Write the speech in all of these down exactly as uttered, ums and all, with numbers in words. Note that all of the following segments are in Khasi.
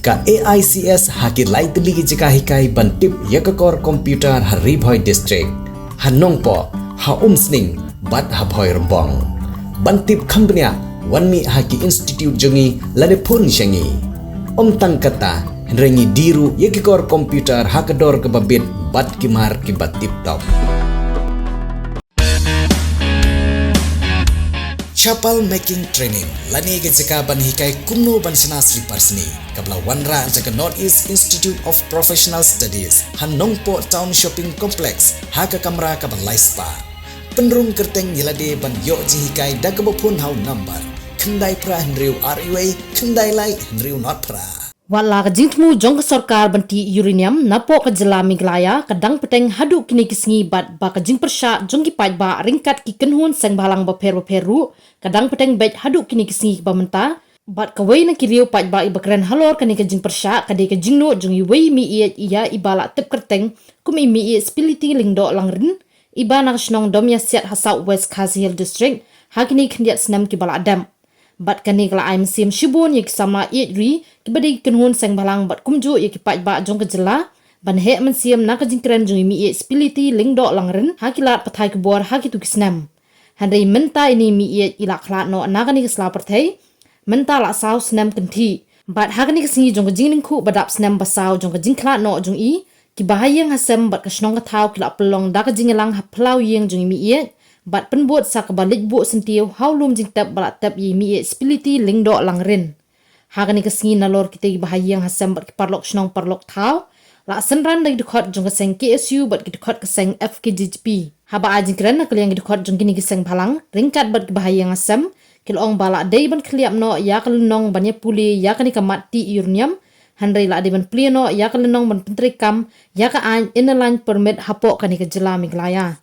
Ka A I C S ha ki lai tylli ki jaka hikai ban tip ïa ka kor computer ha Ri Bhoi District, ha Nongpoh, ha Umsning bad ha Bhoirymbong. Ban tip kham bniah, wan mih ha ki institute jong ngi lane phone sha ngi. Ym tang kata, hynrei ngi die ruh ïa ki kor computer ha ka dor kaba bit bad ki mar kiba tip top. Chapal Making Training lane ka jaka ban hikai kumno ban shna slipar sni, kaba la wanrah da ka North East Institute of Professional Studies ha Nongpoh Town Shopping Complex ha ka kamra kaba lai spah. Pynrung kyrteng ïa lade ban ïoh jinghikai da kaba phone ha u number khyndai phra hynriew ar wei khyndai lai hynriew nod phra. Wat la ka jingthmu jong ka sorkar ban tih uranium napoh ka jylla Meghalaya ka dang bteng haduh kine ki sngi bad ba ka jingpyrshah jong ki paidbah ryngkat ki kynhun seng bhalang bapher bapher ruh ka dang bteng beit haduh kine ki sngi kiba mynta, bad kawei na ki riew paidbah iba kren halor kane ka jingpyrshah ka dei ka jingnoh jong iwei i meiieit ïa iba la tip kyrteng kum i Meiieit Spility Lyngdoh Langrin, iba na ka shnong Domiasiat ha South West Khasi Hills District, ha kine khyndiat snem kiba la dep. Bad kane ka la ai mynsiem shibun ïa ki samla ïeit ri kiba dei ki kynhun seng bhalang bad kumjuh ïa ki paidbah jong ka jylla ban heh mynsiem na ka jingkren jong i Meiieit Spility Lyngdoh Langrin ha ki lad pathai khubor ha kito ki snem. Hynrei mynta ine i meiieit i la khlad noh na kane ka sla pyrthei mynta la saw snem kynthih. Bad ha kane ka sngi jong ka jinglyngkhuh ba dap snem ba saw jong ka jingkhlad noh jong i, ki bahaïing hasem bad ka shnong ka thaw ki la pynlong da ka jingïalang ha phyllaw ïing jong i meiieit bad pynbud sa kaba leit buh syntiew ha u lum jingtep ba la tep ïa i Meiieit Spility Lyngdoh Langrin. Ha kane ka sngi nalor kitei ki bahaïing hasem bad ki paralok shnong paralok thaw la synran da ki dkhot jong ka seng K S U bad ki dkhot ka seng F K J G P. Haba ai jingkren na ka liang ki dkhot jong kine ki seng bhalang ryngkat bad ki bahaïing hasem, ki la ong ba la dei ban khylliap noh ïa ka lynnong ban ïa pule ïa kane ka mat tih uranium, hynrei la dei ban plie noh ïa ka lynnong ban pyntreikam ïa ka aiñ Inner Line Permit hapoh kane ka jylla Meghalaya.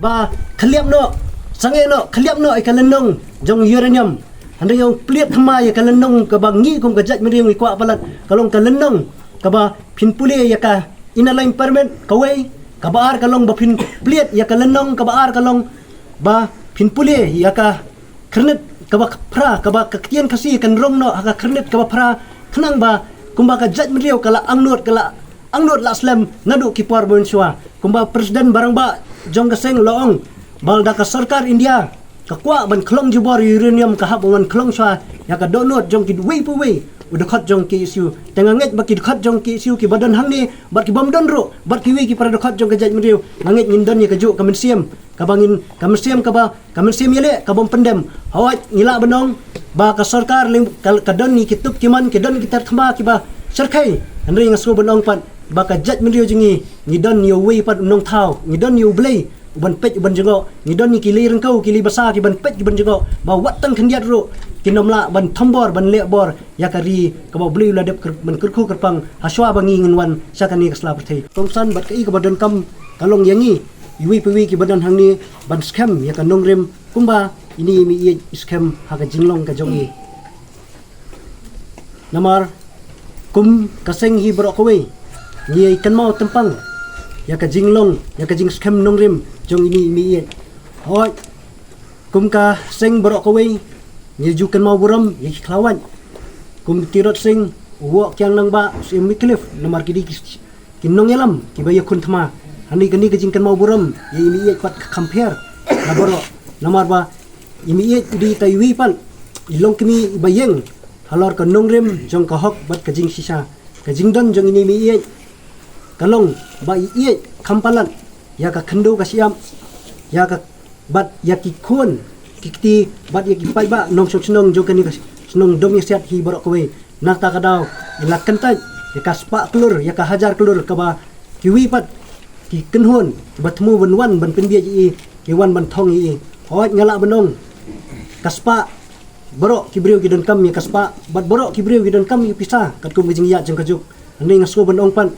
Ba khylliap noh, sangeh noh, khylliap noh ïa ka lynnong jong uranium. Hynrei ong plied thymmai ïa ka lynnong kaba ngi kum ka jaitbynriew ngi kwah palat, ka long ka lynnong kaba phin pule ïa ka Inner Line Permit kawei, kaba ar ka long ba phin plied ïa ka lynnong, kaba ar ka long ba phin pule ïa ka khyrnit kaba phra, kaba ka ktien Khasi kan rung noh ha ka khyrnit kaba phra, khnang ba kumba ka jaitbynriew ka la angnud, ka la angnud la slem naduh ki por mynshuwa. Kumba President ba rangbah jong ka seng la ong, ba lada ka sorkar India ka kwah ban khlong jubor uranium ka hap ban khlong shwa ïa ka dohnud jong kiwei pa wei u dkhot jong K S U. Te nga ngeit ba ki dkhot jong K S U kiba don hangne bad kibym don ruh bad kiwei ki para dkhot jong ka jaitbynriew, nga ngeit ngin don ïa kajuh ka mynsiem kaba ngin, ka mynsiem kaba, ka mynsiem ïaleh kabym pyndem. Hooid, ngi lah ban ong ba ka sorkar leng ka, ka don ïa ki tup ki man, ki don ki ter thma kiba shyrkhei. Hynrei nga sngewbha ban ong pat ba ka jaitbynriew jong ngi, ngi don ïa uwei pat u nongthaw, ngi don ïa U Blei uban peit uban jngoh, ngi don ïa ki lei ryngkew ki lei basa kiban peit kiban jngoh, ba wat tang khyndiat ruh kin ym lah ban thombor ban leh bor ïa ka ri kaba U Blei u la dep kyrpang, ban kyrkhu kyrpang hashwa ba ngi ngin wan sha kane ka sla pyrthei. Kongsan bad kaei kaba donkam ka long ïa ngi iwei pa iwei kiba don hangne ban skhem ïa ka nongrim kumba ine i Meiieid i skhem ha ka jinglong ka jong i. Namar kum ka seng hi baroh kawei ngi ïa kynmaw tympang ïa ka jinglong, ïa ka jingskhem nongrim jong ine i Meiieid. Hooid, kum ka seng baroh kawei ngi ju kynmaw burom ïa ki khlawait kum Tirot Sing, u Woh Kiang Nangbah, u Syiem Wycliffe, namar ki dei ki ki nongïalam kiba ïakhun thma. Hangne kane ka jingkynmaw burom ïa i Meiieid pat ka kham pher na baroh, namar ba i Meiieid i dei tang iwei pat i longkmie iba ïeng halor ka nongrim jong ka hok bad ka jingshisha. Ka jingdon jong ine i Meiieid ka long ba i ieid kham palat ïa ka khyndew ka shyiap, ïa ka bad ïa ki khun ki kti bad ïa ki paidbah nongshong shnong jong kane ka shnong Dong Ïasiat hi baroh kawei. Na kata ka daw i la kyntait ïa ka spah klur, ïa ka hajar klur kaba kiwei pat ki kynhun kiba thmu ban wan ban pynbiej ïa i ki wan ban thong ïa i. Hooid, nga lah ban ong ka spah, baroh ki briew ki donkam ïa ka spah bad baroh ki briew ki donkam ïa pisa katkum ka jingïaid jong ka juk. Hynrei nga sngewbha ban ong pat,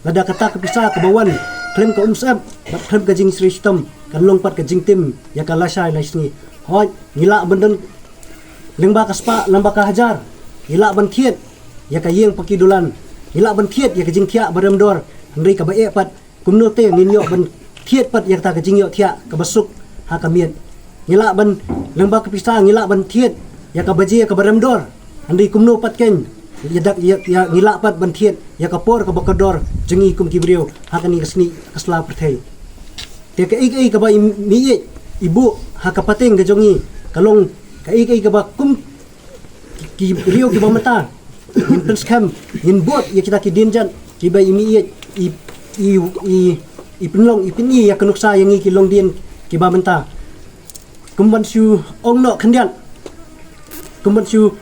lada kata ka pisa kaba wan khlem ka umsyep bad khlem ka jingsyriem shitom, kan long pat ka jingtim ïa ka lashai lashisngi. Hooid, ngi lah ban don lyngba ka spah, lyngba ka hajar, ngi lah ban thied ïa ka ïing paki dulan, ngi lah ban thied ïa ka jingthiah ba rem dor, hynrei kaba eh pat, kumno te ngin ïoh ban thied pat ïa kata ka jingïohthiah kaba suk ha ka miet? Ngi lah ban, lyngba ka pisa ngi lah ban thied ïa ka baje kaba rem dor, hynrei kumno pat kein ïa dak ïa, ïa ngi lah pat ban thied ïa ka por kaba kordor jong ngi kum ki briew ha kane ka sni ka sla pyrthei. Te kaei kaei kaba i Meiieid i buh ha ka pateng ka jong ngi ka long kaei kaei kaba kum ki, ki briew kiba mynta ngin pynskhem, ngin bud ïa kita ki dienjat kiba i Meiieid i, i, i, i pynlong, i pyni ïa ka nuksa ïa ngi ki longdien kiba mynta. Kum ban shu ong noh khyndiat, kum ban shu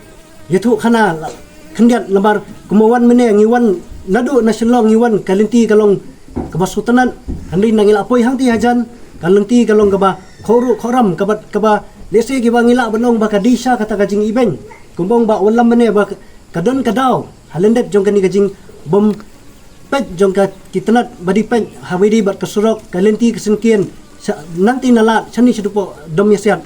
ïathuh khana khyndiat, namar kumba wan mynne ngi wan naduh na Shillong ngi wan, ka lynti ka long kaba sngewtynnat, hynrei nda ngi la poi hangtei hajan ka lynti ka long kaba khohruh khohram, kaba, kaba lehse kiba ngi lah ban ong ba ka dei sha kata ka jingibeiñ. Kumba ong Bah Wallam mynne ba ka don ka daw ha lyndet jong kane ka jingbym peit jong ka ki tnat ba dei peit ha wei dei bad ka surok, ka lynti ka syngkien, sha, nangtei na lad shane shaduh Dong Ïasiat.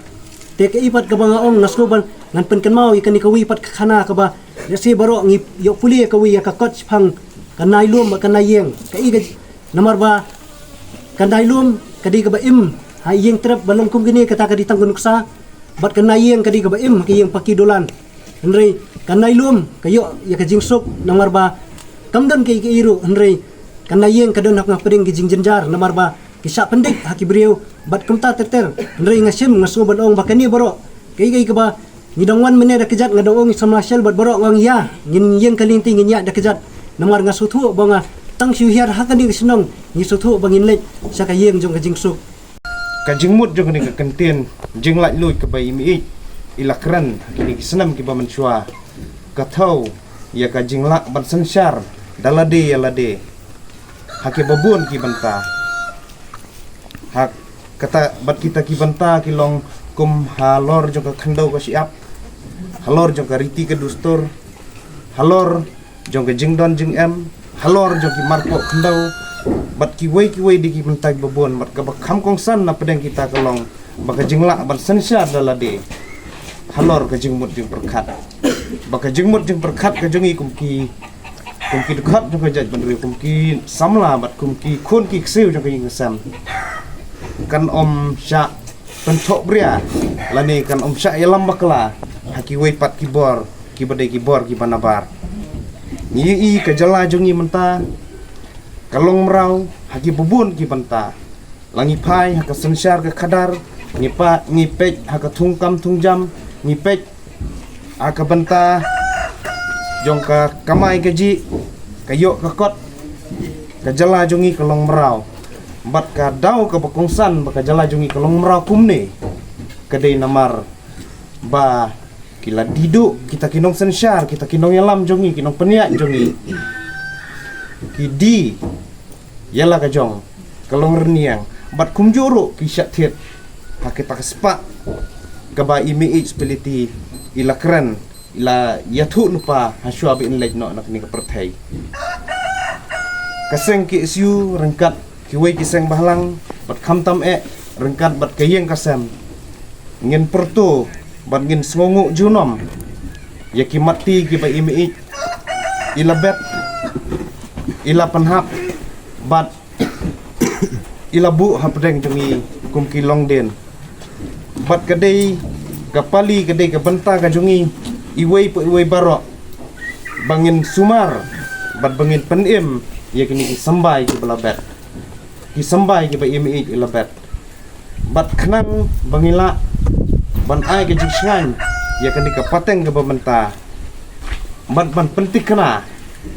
Te kaei pat kaba nga ong, nga sngewbha ngan pynkynmaw ïa kane kawei pat ka khana kaba lehse baroh ngi ïoh pule ïa kawei ïa ka kot shipang ka Nailum bad ka Naiïeng. Kaei ka, namar ba ka Nailum ka dei kaba im ha Ïing Trep ba long kum kane, kata ka dei tang ka nuksa, bad ka Naiïeng ka dei kaba im ha ka ïing paki dulan. Hynrei ka Nailum ka ïoh ïa ka jingsuk namar ba kam don kaei kaei ruh, hynrei ka Naiïeng ka don ha pdeng ki jingjynjar namar ba ki shah pyndik ha ki briew bad kumta ter ter. Hynrei nga shim, nga sngewbha ban ong ba kane baroh kaei kaei kaba ngi dang wan mynne da kjat, nga dang ong i samla Shell bad baroh nga ong ïa ngin ïeng ka lynti, ngin ïaid da kjat, namar nga sngewthuh ba nga tang shu hiar ha kane ka shnong ngi sngewthuh ba ngin leit sha ka ïing jong ka jingsuk. Ka jingmut jong kane ka kyntien jinglaitluid kaba i Meiieid i la kren ha kine ki snem kiba mynshuwa ka thew ïa ka jinglah ban synshar da lade ïa lade ha kiba bun ki bynta. Ha kata bad kita ki bynta ki long kum halor jong ka khyndew ka shyiap, halor jong ka riti ka dustur, halor jong ka jingdon jingem, halor jong ki marpoh khyndew bad kiwei kiwei de ki bynta kiba bun. Bad kaba kham kongsan na pdeng kita ka long ba ka jinglah ban synshar da lade halor ka jingmut jingpyrkhat, ba ka jingmut jingpyrkhat ka jong i kum ki, kum ki dkhot jong ka jaitbynriew, kum ki samla bad kum ki khun ki ksiew jong ka ïing ka sem kan ym shah pynthohbria lane kan ym shah ïalam bakla ha kiwei pat ki bor kiba dei ki bor kiba nabar. Ngi ïohi ka jylla jong ngi mynta ka long mraw ha kiba bun ki bynta. La ngi phai ha ka synshar ka khadar, Ngi pa ngi peit ha ka thungkam thungjam, ngi peit ha ka bynta jong ka kamai kajih, ka ïoh ka kot ka jylla jong ngi ka long mraw. Bad ka daw kaba kongsan ba ka jylla jong ngi ka long mraw kumne, ka dei namar ba ki la die duh kita ki nongsynshar, kita ki nongïalam jong ngi, ki nongpynïaid jong ngi, ki die ïa la ka jong ka long rynïeng. Bad kumjuh ruh ki shah thied ha kita ka spah kaba i Meiieid Speleti i la kren, i la ïathuh lypa ha shuwa ba in leit noh na kane ka pyrthei. Ka seng KSU ryngkat kiwei ki seng bhalang bad khamtam eh ryngkat bad ka ïing ka sem, ngin pyrto bad ngin sngewnguh junom ïa ki mat ti kiba i Meiieid i la bet, i la pynhap bad i la buh hapdeng jong ngi kum ki longdien. Bad ka dei ka pali, ka dei ka bynta ka jong ngi iwei pa iwei baroh ba ngin sumar bad ba ngin pynim ïa kine ki symbai kiba la bet, ki symbai kiba i Meiieid i la bet. Bad khnang ba ngi lah ban ai ka jingshngaiñ ïa kane ka pateng kaba mynta, bad ban pynthikna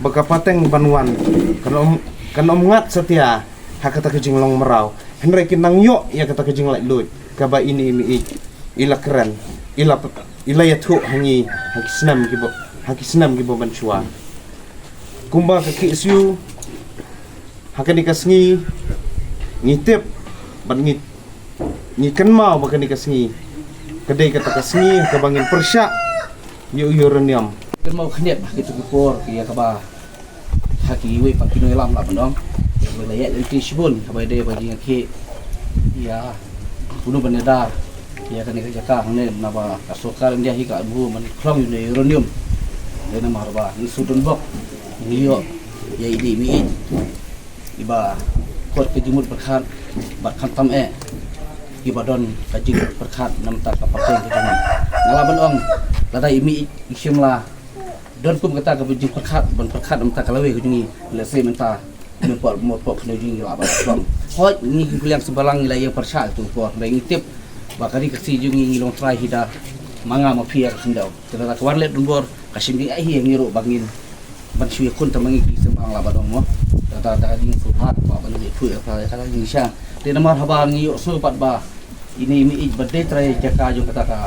ba ka pateng ban wan kan ym, kan ym ngat satia ha kata ka jinglong mraw, hynrei kin nang ïoh ïa kata ka jinglaitluid kaba ine i Meiieid i la kren, i la, i la ïathuh ha ngi ha ki snem kiba, ha ki snem kiba mynshuwa. Kumba ka KSU ha kane ka sngi ngi tip bad ngi, ngi kynmaw ba kane ka sngi ka dei kata ka sngi ha kaba ngin pyrshah ïa u uranium. Kynmaw khyndiat ha kitu ki por ki ïa kaba ha kiwei pat ki nongïalam lah ban ong, ïa kaba la ïaid lynti shibun kaba dei ba jingïakhih ïa kumno ban ïada ïa kane ka jaka hangne, naba ka sorkar India hi ka buh ban khlong ïa une uranium. Dei namar ba ngi shu donbok ngi ïoh ïa i Meiieid iba khot ka jingmut pyrkhat bad khamtam eh iba don ka jingmut pyrkhat namar ka pateng ka jingmut. Nga lah ban ong lada i Meiieid i shim la don kum kata ka jingpyrkhat ban pyrkhat namar ka lawei ka jong ngi, lehse mynta myn pok myn pok ka jong ngi lah ban pok. Hooid ngi ki kuliang symbalang ngi la ïeng pyrshah tu por, hynrei ngi tip ba ka ri ka si jong ngi ngi long trai hi da ma nga ma phi ïa ka khyndew. Te lada ka wan leit donbor ka shim jingeh hi ïa ngi ruh ba ngin ban shu ïakhun tang ma ngi ki symbalang lah ban ong mo. Lada da ka jingsngewbha ba ban ïathuh ïa ka, ïa ka jingshisha. Te namar haba ngi ïohsngew pat ba ine i Meiieid ba dei trai jaka jong kata ka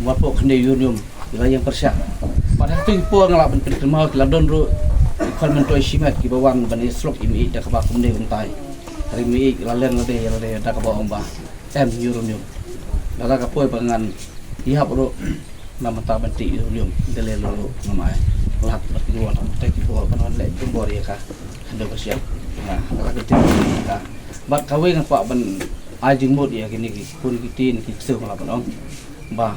mapok khyndew uranium i la ïeng pyrshah. Bad ha katu ki por nga lah ban pynkynmaw ki la don ruh ki khon myntoi shimet kiba wan ban ïasyllok i Meiieid da kaba kumne kumtai. Hynrei i Meiieid i la len lade ïa lade da kaba ong ba em uranium. Lada ka poi ba ngan ïahap ruh na mynta ban tih uranium, da lei ruh ngam ai. Lad bad ki wan te ki bor ban wan leh ki bor ïa ka. Khyndew ka shiang. Nga la ka tih ka. Bad kawei nga kwah ban ai jingmut ïa kine ki khun ki kti ne ki ksew, nga lah ban ong ba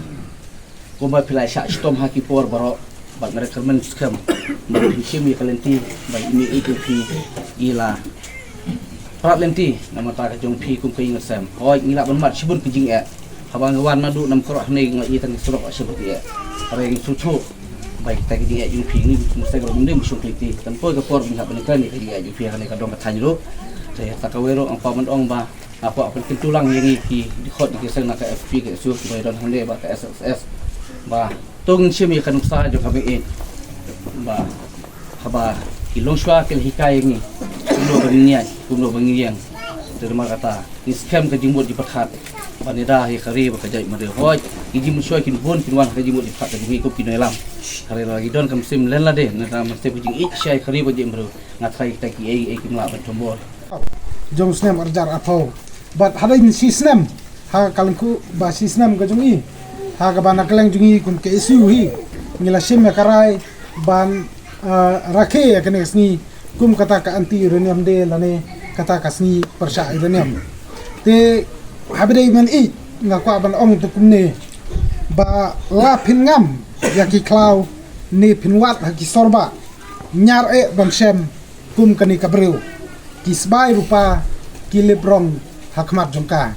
kumba phi la shah shitom ha ki por baroh bad nga recommend skhem ba phin shim ïa ka lynti ba i Meiieid jong phi i la prat lynti na bynta ka jong phi kum ka ïing ka sem. Hooid ngi lah ban mad shibun ka jingeh. Haba nga wan naduh Nongkrem hangne nga ïohi tang ka surok ha shibun ka jingeh. Hynrei ngi sngewthuh ba kita ki jingeh jong phi ngi kum seng ruh ngim dei ba shong ka lynti. Kan poi ka por ba ngi hap ban ïakren ïa ka jingeh jong phi, hangne ka dong ka thaiñ ruh. Te kata kawei ruh nga kwah ban ong ba nga kwah pynkyntu lang ïa ngi ki dkhot ki seng na ka FP, ka SU kiba don hangne bad ka SSS ba to ngin shim ïa ka nuksa jong ka Meiieid ba haba ki longshuwa ki la hikai ïa ngi kumno ba ngin ïaid, kumno ba ngin ïeng. Te namar kata ngi skhem ka jingmut jingpyrkhat ban ïada ïa ka ri bad ka jaitbynriew. Hooid ki jingmynshuwa kin bun kin wan ha ka jingmut jingpyrkhat ka jong ngi kum ki nongïalam. Hynrei lada ki don ka mynsiem len lade, na ka mynsiem ka jingïeit sha ïa ka ri bad ka jaitbynriew, nga tharai kita kiei kiei kim lah ban thombor. Jong u snem arhajar arphew bad hadien shi snem ha ka lyngkhuh ba shi snem ka jong i, ha kaba na kylleng jong i kum ka KSU hi ngi la shim ïa ka rai ban, ah, rakhe ïa kane ka sngi kum kata ka anti uranium day lane kata ka sngi pyrshah uranium. Te haba dei Meiieid nga kwah ban ong te kumne ba la phin ngam ïa ki khlaw ne phin wad ha ki sorbah, ñiar eh ban shem kum kane ka briew, ki sbai rupa ki lip rong ha khmat jong ka.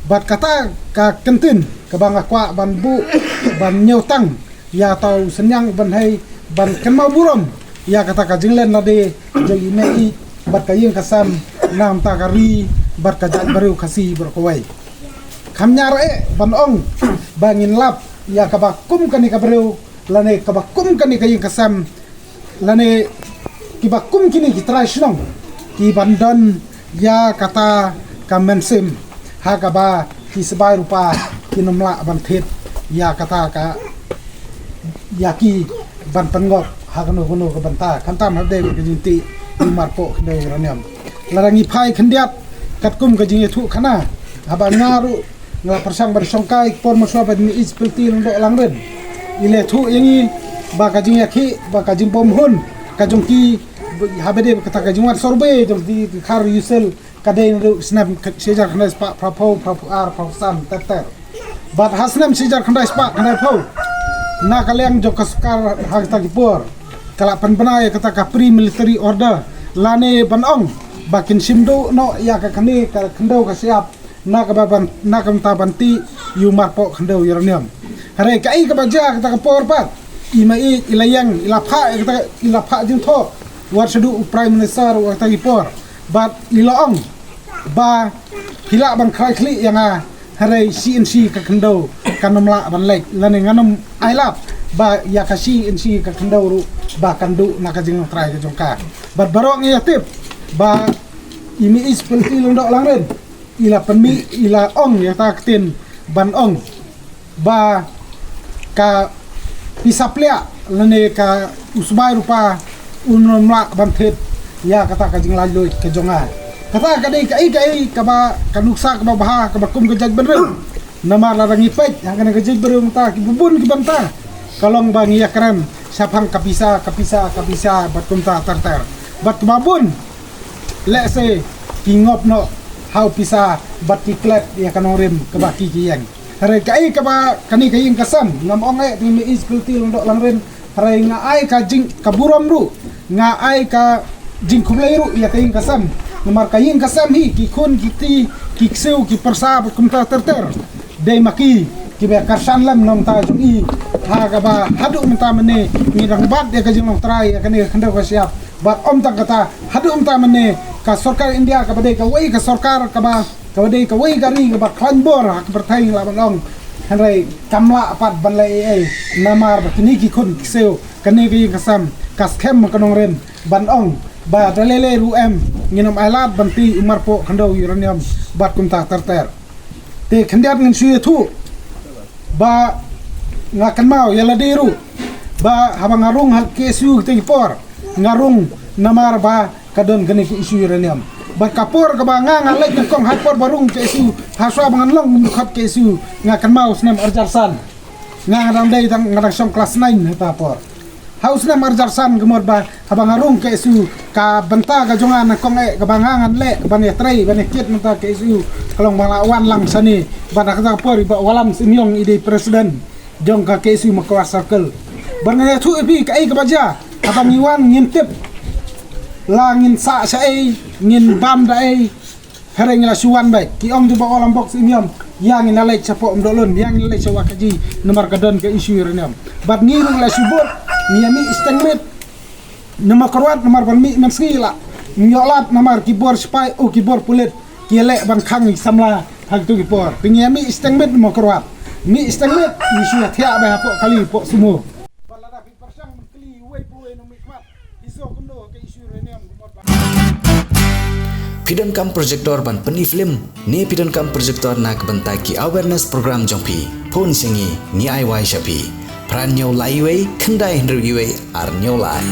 Bad kata ka kyntien kaba nga kwah ban buh ban ñiewtang ïa uta u synñiang ban hei ban kynmaw burom ïa kata ka jinglen lade jong i Meiieid bad ka ïing ka sem na bynta ka ri bad ka jaitbynriew Khasi baroh kawei. Kham ñiar eh ban ong ba ngin lap ïa kaba kum kane ka briew lane kaba kum kane ka ïing ka sem lane kiba kum kine ki trai shnong ki ban don ïa kata ka mynsiem ha kaba ki sbai rupa kin ym lah ban thied ïa kata ka ïa ki ban pynngop ha kano kano ka bynta khamtam ha dei ka jingtih u marpoh khyndew uranium. Lada ngi phai khyndiat katkum ka jingïathuh khana haba nga ruh nga la pyrshang ban shongkai por mynshuwa ba i Spilti Lyngdoh Langrin i la ïathuh ïa ngi ba ka jingïakhih ba ka jingbym hun ka jong ki haba dei kata ka jingwan survey jong ki khar U S I L ka dei naduh snem shi hajar khyndai spah phraphew, phraphew ar, phraphew san ter ter. Bad ha snem shi hajar khyndai spah khyndai phew na ka liang jong ka sorkar ha kata ki por ka la pynbna ïa kata ka pre military order lane ban ong ba kin shim duh noh ïa ka kane ka khyndew ka shyiap na kaba ban na ka bynta ban tih ïa u marpoh khyndew uranium. Hynrei kaei kaba jia kata ka por pat i ma i i la ïeng i la phah ïa kata i la phah jingthoh wat shaduh u prime minister wat kata ki por bad i la ong ba phi lah ban khrai khlieh ïa nga hynrei shi inshi ka khyndew kan ym lah ban leit lane ngan ym ailad ba ïa ka shi inshi ka khyndew ruh ba kan duh na ka jinglong trai ka jong ka. Bad baroh ngi ïa tip ba i ma i Spilti Lyngdoh Langrin i la pynmih i la ong ïa kata ka ktien ban ong ba ka pisa pliah lane ka u sbai rupa un ym lah ban thied ïa kata ka jinglaitluid ka jong nga. Kata ka dei kaei kaei kaba ka nuksa kaba bha kaba kum ka jaitbynriew. Namar lada ngi peit ha kane ka jaitbynriew mynta kiba bun ki bynta ka long ba ngi ïakren shaphang ka pisa ka pisa ka pisa bad kumta ter ter bad kaba bun lehse ki ngop noh ha u pisa bad ki klet ïa ka nongrim kaba ki ki ïeng. Hynrei kaei kaba kane ka ïing ka sem ngam ong eh te i ma i Spilti Lyngdoh Langrin hynrei nga ai ka jing ka burom ruh nga ai ka jingkhublei ruh ïa ka ïing ka sem. Namar ka ïing ka sem hi ki khun ki kti ki ksiew ki pyrsa bad kumta ter ter dei ma ki kiba kyrshan lem na bynta jong i ha kaba haduh mynta mynne ngi dang bat ïa ka jinglong trai ïa kane ka khyndew ka shyiap. Bad ym tang kata haduh mynta mynne ka sorkar India kaba dei kawei ka sorkar kaba kaba dei kawei ka ri kaba khlaiñ bor ha ka pyrthei lah ban ong. Hynrei kam lah pat ban leh ei ei namar ba kine ki khun ki ksiew kane ka ïing ka sem ka skhem ka nongrim ban ong ba da lei lei ruh em ngin ym ailad ban tih u marpoh khyndew uranium bad kumta ter ter. Te khyndiat ngin shu ïathuh ba nga kynmaw ïa lade ruh ba haba nga rung ha K S U kata ki por nga rung namar ba ka don kane ka issue uranium. Bad ka por kaba nga nga leit nyngkong ha por ba rung K S U ha shuwa ba ngan long u dkhot K S U nga kynmaw snem arhajar san nga nga dang dei dang nga dang shong klas nine ha ta por. Ha u snem arhajar san ka mut ba haba nga rung K S U ka bynta ka jong nga nyngkong eh kaba nga ngan leh ban ïatrei ban ïakit mynta K S U ka long ba nga la wan lang shane bad ha kata ka por i Bah Wallam Symiong i dei president jong ka K S U Mawkyrwat Circle. Bad ngan ïathuh ïa phi kaei kaba jia haba ngi wan ngim tip la ngin sah shaei ngin bam da ei. Hynrei ngi la shu wan beit ki ong jong Bah Wallam Bok Symiong ïa ngin la leit shapoh Mdohlun ïa ngin la leit sha Wahkaji namar ka don ka issue uranium. Bad ngi ruh la shu bud ngi ïa mih shiteng miet na Mawkyrwat namar ban mih mynsngi la ngi ïoh lad namar ki bor sipai u ki bor pulit ki ïaleh ban khang ïa ki samla ha kito ki por. Te ngi ïa mih shiteng miet na Mawkyrwat mih shiteng miet ngi shu ïa thiah beit hapoh kali hapoh sumo. Bad lada phi pyrshang ban kylli uwei pa uwei na u mihkhmat phi sngew kumno ha ka issue uranium ka mut ba Phi donkam projector ban pyni film ne phi donkam projector na ka bynta ki awareness program jong phi? Phone sha ngi, ngi ai wai sha phi. Phra hynñiew lai wei, khyndai hynriew wei, ar hynñiew lai.